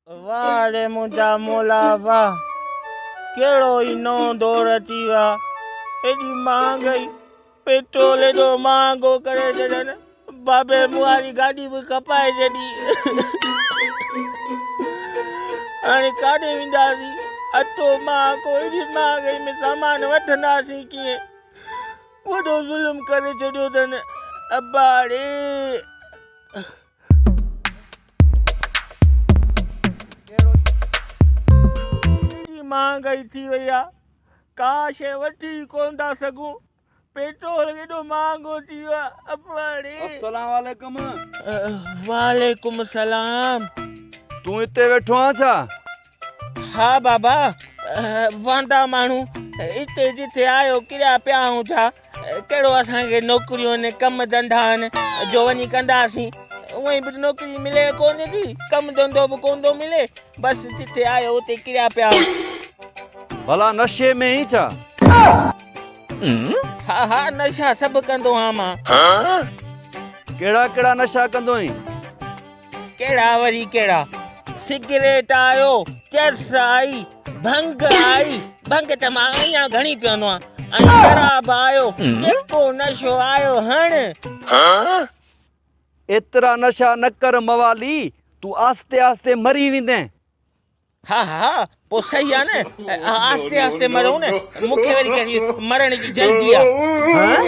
واهه ري منهنجا مولا واهه، ڪهڙو هي نئون دور اچي ويو آ، ايڏي مهانگائي، پيٽرول ايڏو مهانگو ڪري ڇڏين، بابي مون واري گاڏي به کپائي ڇڏي. هاڻي ڪاڏي وينداسين، اٽو مهانگو، ايڏي مهانگائي ۾ سامان وٺنداسين ڪيئن؟ وڏو ظلم ڪري ڇڏيو اٿن ابا ڙي. ايڏي مهانگائي ٿي وئي آ ڪا شيء وٺي ئي ڪونه ٿا سگهون پيٽرول ايڏو مهانگو ٿي ويو آ ابا ڙي. السلام عليڪم. وعليڪم السلام. تون اتي ويٺو آن ڇا؟ ها بابا واندا ماڻهو اتي جتي آيو ڪريا پيا آهيون ڇا ڪهڙو اسان کي نوڪريون آهن ڪم ڌنڌا آهن جو وڃي ڪنداسين اونئي به نوڪري ملي ڪونه ٿي ڪم ڌنڌو به ڪونه ٿو ملي بس جتي آيو اتي ڪريا پيا آهيون. ڀلا نشي ۾ آهين ڇا؟ ها ها نشا سڀ ڪندو آهيان مان. ڪهڙا ڪهڙا نشا ڪندو آهين؟ ڪهڙا وري ڪهڙا، سگريٽ آيو، چرس آئي، ڀنگ آئي، ڀنگ ته مان اڃا گهڻي پيئندو آهيان، ۽ شراب آيو، جيڪو نشو آيو هڻ. ايترا نشا نه ڪر موالي، تون آهستي آهستي مري ويندين. ها ها پوء صحيح آ نه آهستي آهستي مرون نه مون کي وري ڪهڙي مرڻ جي جلدي آ. هان؟